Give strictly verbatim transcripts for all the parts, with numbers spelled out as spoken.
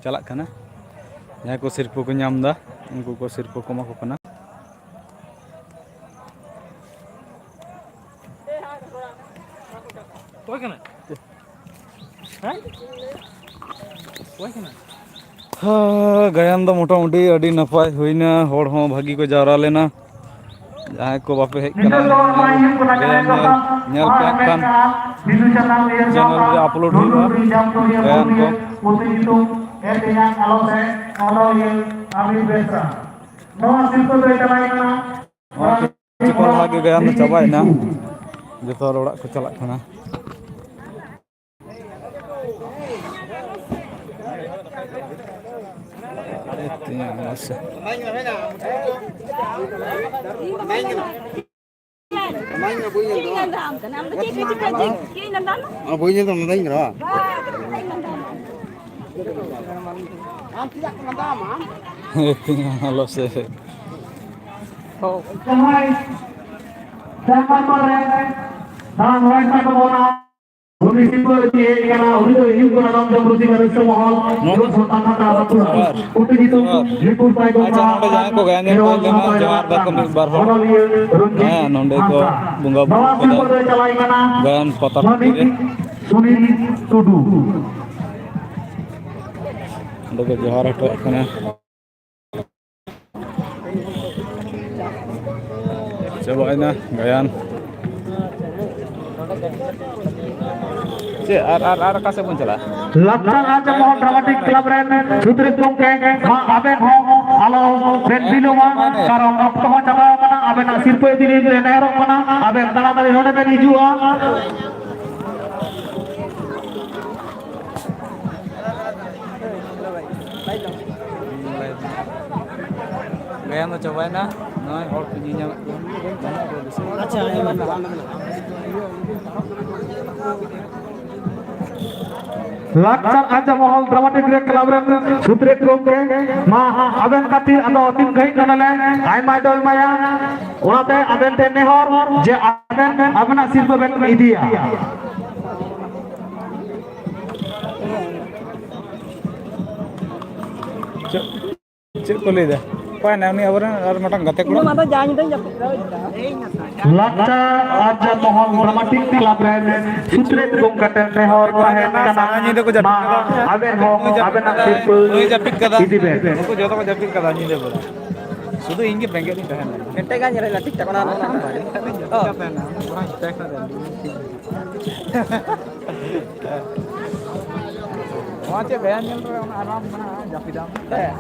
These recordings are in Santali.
ᱪᱟᱞᱟᱜ ᱠᱟᱱᱟ᱾ ᱡᱟᱦᱟᱸᱭ ᱠᱚ ᱥᱤᱨᱯᱟᱹ ᱠᱚ ᱧᱟᱢ ᱮᱫᱟ, ᱩᱱᱠᱩ ᱠᱚ ᱥᱤᱨᱯᱟᱹ ᱠᱚ ᱮᱢᱟ ᱠᱚ ᱠᱟᱱᱟ᱾ ᱚᱠᱚᱭ ᱠᱟᱱᱟ? ᱦᱮᱸ? ᱚᱠᱚᱭ ᱠᱟᱱᱟ? ᱦᱮᱸ, ᱜᱟᱭᱟᱱ ᱫᱚ ᱢᱚᱴᱟᱢᱩᱴᱤ ᱟᱹᱰᱤ ᱱᱟᱯᱟᱭ ᱦᱩᱭᱱᱟ, ᱦᱚᱲ ᱦᱚᱸ ᱵᱷᱟᱹᱜᱤ ᱠᱚ ᱡᱟᱣᱨᱟ ᱞᱮᱱᱟ᱾ ᱡᱟᱦᱟᱸᱭ ᱠᱚ ᱵᱟᱯᱮ ᱦᱮᱡ ᱠᱟᱱᱟ, ᱜᱟᱭᱟᱱ ᱧᱮᱞ, ᱧᱮᱞ ᱯᱮ ᱦᱟᱸᱜ ᱠᱷᱟᱱ᱾ ᱪᱮᱱᱮᱞ ᱨᱮ ᱟᱯᱞᱳᱰ ᱦᱩᱭᱩᱜᱼᱟ ᱜᱟᱭᱟᱱ ᱠᱚ᱾ ᱱᱚᱣᱟ ᱠᱤᱪᱷᱩ ᱠᱷᱚᱱ ᱞᱟᱦᱟ ᱜᱮ ᱜᱟᱭᱟᱱ ᱫᱚ ᱪᱟᱵᱟᱭᱮᱱᱟ, ᱡᱚᱛᱚ ᱦᱚᱲ ᱚᱲᱟᱜ ᱠᱚ ᱪᱟᱞᱟᱜ ᱠᱟᱱᱟ᱾ ᱵᱟᱹᱧ ᱧᱮᱞ ᱛᱟᱢ, ᱚᱱᱟ ᱫᱟᱧ ᱠᱟᱱᱟ᱾ ᱟᱞᱚ ᱥᱮ᱾ ᱡᱟᱦᱟᱸᱭ ᱡᱟᱦᱟᱸ ᱠᱚᱨᱮ ᱫᱟᱬᱟᱱ ᱦᱚᱲ ᱠᱚ ᱵᱚᱱᱟ, ᱩᱱᱤ ᱥᱤᱨᱯᱟᱹ ᱤᱫᱤ ᱦᱮᱡ ᱠᱟᱱᱟ, ᱩᱱᱤ ᱫᱚ ᱦᱤᱡᱩᱜ ᱠᱟᱱᱟ ᱱᱚᱱᱫᱚᱯᱩᱨ ᱥᱤᱵᱟ ᱨᱟᱹᱥᱠᱟᱹ ᱢᱚᱦᱚᱞ, ᱱᱚᱣᱟ ᱡᱚᱜ ᱥᱚᱨᱠᱟᱨ ᱠᱷᱟᱱ ᱫᱟᱜ ᱟᱹᱛᱩ᱾ ᱡᱚᱦᱟᱨ᱾ ᱩᱱᱤ ᱧᱩᱛᱩᱢ ᱡᱚᱦᱟᱨ᱾ ᱨᱤᱯᱩᱨ ᱛᱟᱭ ᱟᱪᱪᱷᱟ, ᱜᱚᱢᱠᱟ, ᱱᱚᱰᱮ ᱡᱟᱦᱟᱸᱭ ᱠᱚ ᱜᱟᱭᱟᱱ ᱮᱢ ᱠᱷᱮᱨᱣᱟᱞ ᱠᱚ ᱞᱮᱱᱟ, ᱥᱟᱶᱛᱟ ᱡᱚᱦᱟᱨ ᱨᱮᱱᱟᱜ ᱫᱟᱠᱚ ᱢᱤᱫ ᱵᱟᱨ ᱦᱚᱲ᱾ ᱚᱱᱚᱞᱤᱭᱟᱹ ᱨᱚᱧᱡᱤᱛ ᱦᱮᱸ, ᱱᱚᱰᱮ ᱠᱚ ᱦᱟᱸᱥᱫᱟ᱾ ᱵᱚᱸᱜᱟ ᱵᱩᱨᱩ ᱱᱚᱣᱟ ᱠᱟᱫᱟ᱾ ᱥᱤᱨᱯᱟᱹ ᱫᱚᱭ ᱪᱟᱞᱟᱣ ᱠᱟᱱᱟ ᱜᱟᱭᱟᱱ ᱯᱟᱛᱟ ᱢᱟᱹᱱᱤᱡ ᱴᱩᱰᱩ ᱨᱮ᱾ ᱥᱩᱱᱤᱞ ᱴᱩᱰᱩ᱾ ᱚᱸᱰᱮ ᱠᱚ ᱡᱚᱦᱟᱨ ᱦᱚᱴᱚᱣᱟᱜ ᱠᱟᱱᱟ᱾ ᱪᱟᱵᱟᱭᱮᱱᱟ ᱜᱟᱭᱟᱱ᱾ ᱪᱮᱫ ᱟᱨ, ᱟᱨ, ᱟᱨ ᱚᱠᱟ ᱥᱮᱫ ᱵᱚᱱ ᱪᱟᱞᱟᱜᱼᱟ? ᱞᱟᱠᱪᱟᱨ ᱟᱨ ᱢᱚᱦᱚᱱ ᱰᱨᱟᱢᱟᱴᱤᱠ ᱠᱞᱟᱵᱽ ᱨᱮᱱ ᱥᱩᱫᱷᱤᱨ ᱜᱚᱢᱠᱮ, ᱢᱟ ᱟᱵᱮᱱ ᱦᱚᱸ ᱟᱞᱚ ᱵᱮᱱ ᱵᱤᱞᱚᱢᱟ, ᱠᱟᱨᱚᱱ ᱚᱠᱛᱚ ᱦᱚᱸ ᱪᱟᱵᱟ ᱟᱠᱟᱱᱟ᱾ ᱟᱵᱮᱱᱟᱜ ᱥᱤᱨᱯᱟᱹ ᱤᱫᱤ ᱞᱟᱹᱜᱤᱫ ᱞᱮ ᱱᱮᱦᱚᱨᱚᱜ ᱠᱟᱱᱟ, ᱟᱵᱮᱱ ᱛᱟᱲᱟᱛᱟᱲᱤ ᱱᱚᱰᱮ ᱵᱮᱱ ᱦᱤᱡᱩᱜᱼᱟ᱾ ᱜᱟᱭᱟᱱ ᱫᱚ ᱪᱟᱵᱟᱭᱮᱱᱟ, ᱱᱚᱜᱼᱚᱭ ᱦᱚᱲ ᱠᱚ ᱧᱮᱞ ᱧᱟᱢᱮᱫ ᱠᱚᱣᱟ᱾ ᱟᱪᱪᱷᱟ, ᱦᱮᱸ, ᱢᱟ᱾ ᱞᱟᱠᱪᱟᱨ ᱟᱨ ᱢᱚᱦᱚᱞ ᱰᱨᱟᱢᱟᱴᱤᱠ ᱨᱮ ᱠᱞᱟᱵᱽ ᱨᱮᱱ ᱥᱩᱛᱨᱮᱛ ᱜᱚᱢᱠᱮ, ᱢᱟ ᱟᱵᱮᱱ ᱠᱷᱟᱹᱛᱤᱨ ᱟᱫᱚ ᱛᱤᱱ ᱜᱷᱟᱹᱲᱤᱡ ᱱᱚᱰᱮ ᱞᱮ ᱟᱭᱢᱟ ᱰᱚᱞᱢᱟᱭᱟ, ᱚᱱᱟᱛᱮ ᱟᱵᱮᱱ ᱴᱷᱮᱱ ᱱᱮᱦᱚᱨ ᱡᱮ ᱟᱵᱮᱱ ᱟᱵᱮᱱᱟᱜ ᱥᱤᱨᱯᱟᱹ ᱵᱮᱱ ᱤᱫᱤᱭᱟ᱾ ᱪᱮᱫ, ᱪᱮᱫ ᱠᱚ ᱞᱟᱹᱭᱫᱟ? ᱚᱠᱚᱭ ᱱᱟ ᱩᱱᱤ ᱟᱵᱚᱨᱮᱱ ᱟᱨ ᱢᱤᱫᱴᱟᱝ ᱜᱟᱛᱮ ᱠᱚᱲᱟ? ᱤᱧ ᱢᱟ ᱫᱚ ᱡᱟ ᱧᱤᱫᱟᱹᱧ ᱡᱟᱹᱯᱤᱫ ᱠᱟᱜᱼᱟ᱾ ᱞᱟᱠᱪᱟᱨ ᱟᱨ ᱡᱚᱛᱚ ᱦᱚᱲ ᱰᱨᱟᱢᱟᱴᱤᱠ ᱠᱞᱟᱵᱽ ᱨᱮᱱ ᱥᱩᱛᱨᱮᱛ ᱜᱚᱢᱠᱮ ᱴᱷᱮᱱ ᱱᱮᱦᱚᱨ ᱛᱟᱦᱮᱸ ᱠᱟᱱᱟ, ᱥᱟᱨᱟ ᱧᱤᱫᱟᱹ ᱠᱚ ᱡᱟᱹᱯᱤᱫ ᱢᱟ ᱠᱟᱫᱟ᱾ ᱟᱵᱮᱱ ᱦᱚᱸ ᱱᱩᱭ ᱡᱟᱹᱯᱤᱫ ᱟᱵᱮᱱᱟᱜ ᱠᱟᱫᱟ, ᱥᱤᱨᱯᱟᱹ ᱱᱩᱭ ᱡᱟᱹᱯᱤᱫ ᱠᱟᱫᱟ, ᱤᱫᱤ ᱵᱮᱱ᱾ ᱩᱱᱠᱩ ᱡᱚᱛᱚ ᱠᱚ ᱡᱟᱹᱯᱤᱫ ᱠᱟᱫᱟ ᱧᱤᱫᱟᱹ ᱵᱮᱲᱟ᱾ ᱥᱩᱫᱷᱩ ᱤᱧ ᱜᱮ ᱵᱮᱸᱜᱮᱫ ᱤᱧ ᱛᱟᱦᱮᱱᱟ᱾ ᱢᱤᱫᱴᱮᱡ ᱜᱟᱱ ᱧᱮᱞ ᱦᱩᱭᱩᱜᱼᱟ, ᱴᱷᱤᱠ ᱴᱷᱟᱠ ᱚᱱᱟ ᱚ᱾ ᱱᱚᱣᱟ ᱪᱮᱫ ᱵᱮᱭᱟᱢ ᱧᱮᱞ ᱨᱮ ᱚᱱᱟ ᱟᱨᱟᱢ ᱢᱮᱱᱟᱜᱼᱟ, ᱡᱟᱹᱯᱤᱫᱟᱢ᱾ ᱦᱮᱸ᱾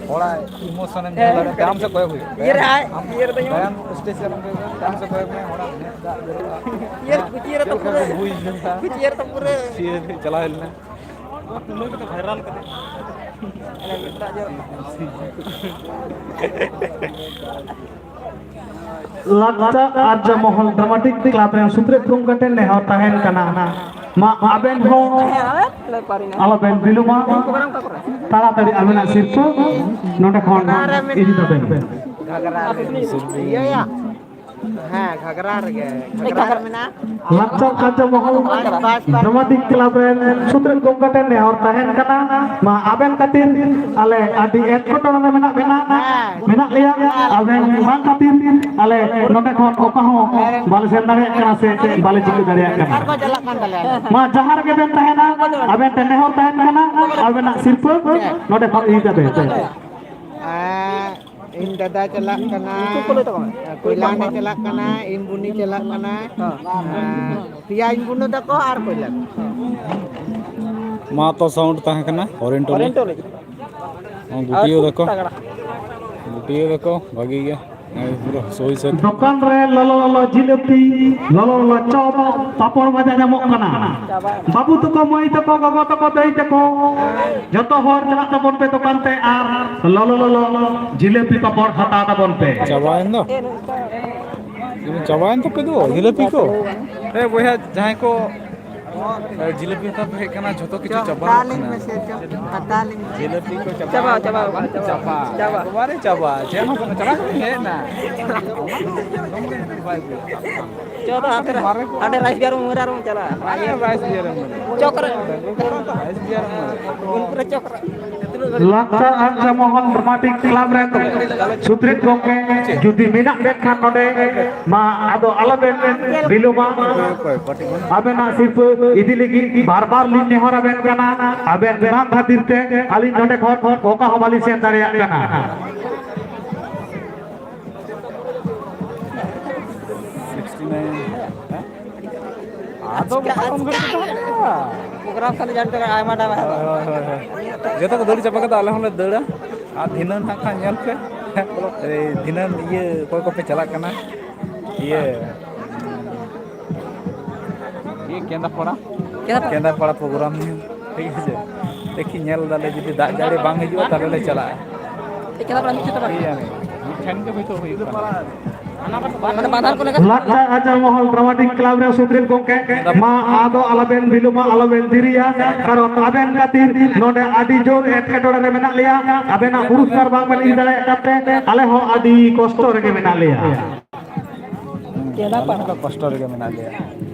ᱦᱚᱲᱟᱜ emotion ᱮᱢ ᱧᱮᱞ ᱫᱟᱲᱮᱭᱟᱜᱼᱟ, ᱛᱟᱭᱚᱢ ᱥᱮᱫ ᱠᱚᱭᱚᱜ ᱦᱩᱭᱩᱜᱼᱟ᱾ ᱤᱭᱟᱹ ᱨᱮ ᱟᱭ, ᱟᱢ ᱤᱭᱟᱹ ᱨᱮᱫᱚ ᱡᱮᱢᱚᱱ ᱵᱮᱭᱟᱢ stage ᱨᱮᱢ ᱠᱚᱭᱚᱜᱟ, ᱛᱟᱭᱚᱢ ᱥᱮᱫ ᱠᱚᱭᱚᱜ ᱢᱮ, ᱦᱚᱲᱟᱜ ᱢᱮᱫ ᱫᱟᱜ ᱡᱚᱨᱚᱜᱼᱟ᱾ ᱤᱭᱟᱹ, ᱤᱭᱟᱹ ᱨᱮ ᱪᱮᱫ ᱞᱮᱠᱟ ᱛᱟᱨᱯᱚᱨᱮ ᱠᱚ ᱵᱩᱡᱽ ᱮᱫᱟ᱾ ᱤᱭᱟᱹ ᱨᱮ ᱛᱟᱨᱯᱚᱨᱮ ᱤᱭᱟᱹ ᱨᱮ ᱪᱟᱞᱟᱣ ᱦᱩᱭ ᱞᱮᱱᱟ᱾ ᱛᱩᱞᱟᱹᱣ ᱠᱟᱛᱮ viral ᱠᱟᱛᱮ᱾ ᱟᱞᱮ ᱢᱮᱫ ᱫᱟᱜ ᱡᱚᱨᱚᱜ ᱠᱟᱱᱟ᱾ ᱞᱟᱠᱪᱟᱨ ᱟᱨ ᱡᱚᱢᱚᱦᱚᱞ ᱰᱨᱟᱢᱟᱴᱤᱠ ᱠᱞᱟᱵᱽ ᱨᱮᱱ ᱥᱩᱛᱨᱮᱛ ᱜᱚᱢᱠᱮ ᱴᱷᱮᱱ ᱱᱮᱦᱚᱨ ᱛᱟᱦᱮᱱ ᱠᱟᱱᱟ, ᱢᱟ ᱟᱵᱮᱱ ᱦᱚᱸ ᱟᱞᱚᱵᱮᱱ ᱵᱤᱞᱚᱢᱟ, ᱛᱟᱲᱟᱛᱟᱲᱤ ᱟᱵᱮᱱᱟᱜ ᱥᱤᱨᱯᱟᱹ ᱱᱚᱰᱮ ᱠᱷᱚᱱ ᱤᱫᱤ ᱛᱟᱵᱮᱱ᱾ ᱜᱷᱟᱜᱽᱨᱟ ᱨᱮ ᱤᱭᱟᱹᱭᱟ᱾ ᱦᱮᱸ, ᱜᱷᱟᱜᱽᱨᱟ ᱨᱮᱜᱮ᱾ ᱜᱷᱟᱜᱽᱨᱟ ᱨᱮ ᱢᱮᱱᱟᱜᱼᱟ᱾ ᱞᱟᱠᱪᱟᱨ ᱠᱟᱨᱡᱚ ᱢᱚᱦᱚᱞ ᱵᱟᱥ, ᱵᱟᱥ, ᱵᱟᱥ᱾ ᱰᱨᱟᱢᱟᱴᱤᱠ ᱠᱞᱟᱵᱽ ᱨᱮᱱ ᱥᱩᱛᱨᱮᱛ ᱜᱚᱢᱠᱮ ᱴᱷᱮᱱ ᱱᱮᱦᱚᱨ ᱛᱟᱦᱮᱱ ᱠᱟᱱᱟ, ᱢᱟ ᱟᱵᱮᱱ ᱠᱷᱟᱹᱛᱤᱨ ᱟᱞᱮ ᱟᱹᱰᱤ ᱮᱴᱠᱮᱴᱚᱬᱮ ᱨᱮ ᱢᱮᱱᱟᱜ ᱵᱮᱱᱟ, ᱦᱮᱸ᱾ ᱢᱮᱱᱟᱜ ᱞᱮᱭᱟ, ᱟᱵᱮᱱ ᱵᱟᱝ ᱠᱷᱟᱹᱛᱤᱨ ᱟᱞᱮ ᱱᱚᱰᱮ ᱠᱷᱚᱱ ᱚᱠᱟ ᱦᱚᱸ ᱵᱟᱞᱮ ᱥᱮᱱ ᱫᱟᱲᱮᱭᱟᱜ ᱠᱟᱱᱟ ᱥᱮ ᱵᱟᱞᱮ ᱪᱤᱠᱟᱹ ᱫᱟᱲᱮᱭᱟᱜ ᱠᱟᱱᱟ᱾ ᱟᱨ ᱠᱚ ᱪᱟᱞᱟᱜ ᱠᱟᱱ ᱛᱟᱞᱮᱭᱟ᱾ ᱢᱟ ᱡᱟᱦᱟᱸ ᱨᱮᱜᱮ ᱵᱮᱱ ᱛᱟᱦᱮᱱᱟ, ᱟᱵᱮᱱ ᱴᱷᱮᱱ ᱱᱮᱦᱚᱨ ᱛᱟᱦᱮᱱ ᱠᱟᱱᱟ, ᱟᱵᱮᱱᱟᱜ ᱥᱤᱨᱯᱟᱹ ᱱᱚᱰᱮ ᱠᱷᱚᱱ ᱤᱫᱤ ᱛᱟᱵᱮᱱ᱾ ᱟᱨ ᱤᱧ ᱫᱟᱫᱟ ᱪᱟᱞᱟᱜ ᱠᱟᱱᱟ, ᱧᱩᱛᱩᱢ ᱠᱚ ᱞᱟᱹᱭ ᱛᱟᱠᱚ ᱢᱮ᱾ ᱠᱚᱭᱞᱟᱱᱮ ᱪᱟᱞᱟᱜ ᱠᱟᱱᱟ, ᱤᱧ ᱵᱩᱱᱤ ᱪᱟᱞᱟᱜ ᱠᱟᱱᱟ, ᱦᱮᱸ᱾ ᱟᱨ ᱯᱮᱭᱟ ᱤᱧ ᱵᱩᱱᱩ ᱛᱟᱠᱚ ᱟᱨ ᱠᱚᱭᱞᱟᱱ᱾ ᱢᱟ ᱛᱚ sound ᱛᱟᱦᱮᱸ ᱠᱟᱱᱟ, oriental oriental ᱨᱮ᱾ ᱦᱚᱸ, ᱜᱩᱴᱤᱭᱟᱹᱣ ᱟᱨ ᱫᱟᱠᱚ᱾ ᱛᱟᱜᱲᱟ᱾ ᱜᱩᱴᱤᱭᱟᱹᱣ ᱫᱟᱠᱚ, ᱵᱷᱟᱜᱤ ᱜᱮ᱾ ᱦᱮᱸ, ᱯᱩᱨᱟᱹ ᱥᱳᱭ ᱥᱟᱹᱛ᱾ ᱫᱚᱠᱟᱱ ᱨᱮ ᱞᱚᱞᱚ ᱞᱚᱞᱚ ᱡᱤᱞᱟᱹᱯᱤ, ᱞᱚᱞᱚ ᱞᱚᱞᱚ ᱪᱚᱯ, ᱯᱟᱯᱚᱲ ᱵᱷᱟᱡᱟ ᱧᱟᱢᱚᱜ ᱠᱟᱱᱟ᱾ ᱵᱟᱹᱵᱩ ᱛᱟᱠᱚ, ᱢᱟᱹᱭ ᱛᱟᱠᱚ, ᱜᱚᱜᱚ ᱛᱟᱠᱚ, ᱫᱟᱹᱭ ᱛᱟᱠᱚ, ᱡᱚᱛᱚ ᱦᱚᱲ ᱪᱟᱞᱟᱜ ᱛᱟᱵᱚᱱ ᱯᱮ ᱫᱚᱠᱟᱱ ᱛᱮ ᱟᱨ ᱞᱚᱞᱚ ᱞᱚᱞᱚ ᱡᱤᱞᱟᱹᱯᱤ ᱯᱟᱯᱚᱲ ᱦᱟᱛᱟᱣ ᱛᱟᱵᱚᱱ ᱯᱮ᱾ ᱪᱟᱵᱟᱭᱮᱱ ᱫᱚ? ᱪᱟᱵᱟᱭᱮᱱ ᱛᱟᱯᱮ ᱫᱚ ᱡᱤᱞᱟᱹᱯᱤ ᱠᱚ? ᱮ ᱵᱚᱭᱦᱟ, ᱡᱟᱦᱟᱸᱭ ᱠᱚ, ᱮ, ᱡᱤᱞᱟᱹᱯᱤ ᱦᱟᱛᱟᱣ ᱯᱮ ᱦᱮᱡ ᱠᱟᱱᱟ, ᱡᱷᱚᱛᱚ ᱠᱤᱪᱷᱩ ᱪᱚ, ᱪᱟᱵᱟ ᱦᱟᱛᱟᱣ ᱟᱠᱟᱱᱟ᱾ ᱞᱤᱧ ᱢᱮᱥᱮ, ᱪᱚ, ᱦᱟᱛᱟᱣ ᱞᱤᱧ ᱢᱮᱥᱮ᱾ ᱡᱤᱞᱟᱹᱯᱤ ᱠᱚ ᱪᱟᱵᱟ ᱪᱟᱵᱟ, ᱟᱠᱟᱱᱟ, ᱪᱟᱵᱟ, ᱵᱟᱝ ᱪᱟᱵᱟ᱾ ᱪᱟᱵᱟ᱾ ᱮᱠᱵᱟᱨᱮ ᱪᱟᱵᱟ᱾ ᱪᱮᱫ ᱦᱚᱸ ᱵᱟᱹᱱᱩᱜ, ᱪᱟᱞᱟᱜ ᱠᱟᱱᱟ, ᱦᱮᱡ ᱮᱱᱟ᱾ ᱪᱚ, ᱫᱚ ᱦᱟᱱᱛᱮ ᱨᱮ, ᱢᱟᱨᱮ ᱠᱚ ᱦᱟᱸᱰᱮ ᱨᱟᱭᱤᱥ ᱵᱤᱭᱟᱨ ᱢᱳᱲ ᱨᱮ ᱟᱨᱦᱚᱸ ᱪᱟᱞᱟᱜᱼᱟ᱾ ᱟᱨ ᱨᱟᱭᱤᱥ ᱵᱤᱭᱟᱨ ᱢᱳᱲ᱾ ᱪᱚᱠ ᱨᱮ᱾ ᱵᱮᱝᱜᱟᱞᱳᱨ ᱨᱮ ᱨᱟᱭᱤᱥ ᱵᱤᱭᱟᱨ ᱢᱳᱲ᱾ ᱩᱱᱠᱩ ᱨᱮ ᱪᱚᱠ ᱨᱮ᱾ ᱞᱟᱠᱪᱟᱨ ᱟᱨ ᱪᱟᱢᱚᱦᱚᱞ ᱰᱨᱟᱢᱟᱴᱤᱠ ᱠᱞᱟᱵᱽ ᱨᱮᱱ ᱥᱩᱫᱽᱨᱤᱛ ᱜᱚᱢᱠᱮ ᱡᱩᱫᱤ ᱢᱮᱱᱟᱜ ᱵᱮᱱ ᱠᱷᱟᱱ ᱱᱚᱰᱮ ᱢᱟ, ᱟᱫᱚ ᱟᱞᱚᱵᱮᱱ ᱵᱤᱞᱚᱢᱟ᱾ ᱟᱵᱮᱱᱟᱜ ᱥᱤᱨᱯᱟᱹ ᱤᱫᱤ ᱞᱟᱹᱜᱤᱫ ᱵᱟᱨ ᱵᱟᱨ ᱞᱤᱧ ᱱᱮᱦᱚᱨ ᱟᱵᱮᱱ ᱠᱟᱱᱟ᱾ ᱟᱵᱮᱱ ᱵᱟᱝ ᱠᱷᱟᱹᱛᱤᱨ ᱛᱮ ᱟᱹᱞᱤᱧ ᱱᱚᱰᱮ ᱠᱷᱚᱱ ᱚᱠᱟ ᱦᱚᱸ ᱵᱟᱹᱞᱤᱧ ᱥᱮᱱ ᱫᱟᱲᱮᱭᱟᱜ ᱠᱟᱱᱟ᱾ ᱥᱤᱠᱥᱴᱤ ᱱᱟᱭᱤᱱ, ᱦᱮᱸ? ᱟᱫᱚ ᱟᱪᱪᱷᱟ, ᱵᱟᱠᱷᱟᱱ ᱩᱱ ᱜᱷᱟᱹᱲᱤᱡ ᱫᱚ ᱦᱩᱭᱩᱜᱼᱟ᱾ ᱯᱨᱳᱜᱨᱟᱢ ᱠᱷᱟᱹᱞᱤ ᱡᱟᱱ ᱠᱟᱱᱟ, ᱟᱭᱢᱟ ᱰᱟᱝ ᱦᱳᱭ, ᱦᱳᱭ, ᱦᱳᱭ, ᱦᱳᱭ᱾ ᱡᱚᱛᱚ ᱠᱚ ᱫᱟᱹᱲ ᱪᱟᱵᱟ ᱠᱮᱫᱟ, ᱟᱞᱮ ᱦᱚᱸᱞᱮ ᱫᱟᱹᱲᱟ᱾ ᱟᱨ ᱫᱷᱤᱱᱟᱹᱱ ᱦᱟᱸᱜ ᱠᱷᱟᱱ ᱧᱮᱞ ᱯᱮ᱾ ᱮᱭ, ᱫᱷᱤᱱᱟᱹᱱ ᱤᱭᱟᱹ ᱚᱠᱚᱭ ᱠᱚᱯᱮ ᱪᱟᱞᱟᱜ ᱠᱟᱱᱟ? ᱤᱭᱟᱹ, ᱤᱭᱟᱹ ᱠᱮᱸᱫᱟᱯᱟᱲᱟ᱾ ᱠᱮᱸᱫᱟᱯᱟᱲᱟ᱾ ᱠᱮᱸᱫᱟᱯᱟᱲᱟ ᱯᱨᱳᱜᱨᱟᱢ ᱧᱮᱞ, ᱴᱷᱤᱠ ᱟᱪᱷᱮ? ᱫᱮᱠᱷᱤ, ᱧᱮᱞ ᱫᱟᱞᱮ, ᱡᱩᱫᱤ ᱫᱟᱜ ᱡᱟᱹᱲᱤ ᱵᱟᱝ ᱦᱤᱡᱩᱜᱼᱟ, ᱛᱟᱦᱞᱮ ᱞᱮ ᱪᱟᱞᱟᱜᱼᱟ᱾ ᱴᱷᱤᱠ ᱜᱮᱭᱟ, ᱢᱤᱫ ᱴᱷᱮᱱ ᱜᱮ ᱦᱳᱭᱛᱳ ᱦᱩᱭᱩᱜ ᱠᱟᱱᱟ᱾ ᱢᱟᱱᱮ ᱵᱟᱱᱟᱨ ᱠᱚ ᱞᱮᱠᱟ᱾ ᱞᱟᱠᱪᱟᱨ ᱟᱪᱟᱨ ᱢᱚᱦᱚᱞ ᱰᱨᱟᱢᱟᱴᱤᱠ ᱠᱞᱟᱵᱽ ᱨᱮ ᱥᱩᱫᱷᱤᱨ ᱜᱚᱢᱠᱮ, ᱢᱟ ᱟᱫᱚ ᱟᱞᱚᱵᱮᱱ ᱵᱤᱞᱚᱢᱟ, ᱟᱞᱚᱵᱮᱱ ᱫᱮᱨᱤᱭᱟ, ᱠᱟᱨᱚᱱ ᱟᱵᱮᱱ ᱠᱷᱟᱹᱛᱤᱨ ᱱᱚᱰᱮ ᱟᱹᱰᱤ ᱡᱳᱨ ᱮᱴᱠᱮᱴᱚᱬᱮ ᱨᱮ ᱢᱮᱱᱟᱜ ᱞᱮᱭᱟ᱾ ᱟᱵᱮᱱᱟᱜ ᱯᱩᱨᱚᱥᱠᱟᱨ ᱵᱟᱝ ᱵᱮᱱ ᱤᱫᱤ ᱫᱟᱲᱮᱭᱟᱜ ᱠᱟᱱᱛᱮ ᱟᱞᱮ ᱦᱚᱸ ᱟᱹᱰᱤ ᱠᱚᱥᱴᱚ ᱨᱮᱜᱮ ᱢᱮᱱᱟᱜ ᱞᱮᱭᱟ᱾ ᱟᱞᱮ ᱫᱚ ᱠᱚᱥᱴᱚ ᱨᱮᱜᱮ ᱢᱮᱱᱟᱜ ᱞᱮᱭᱟ᱾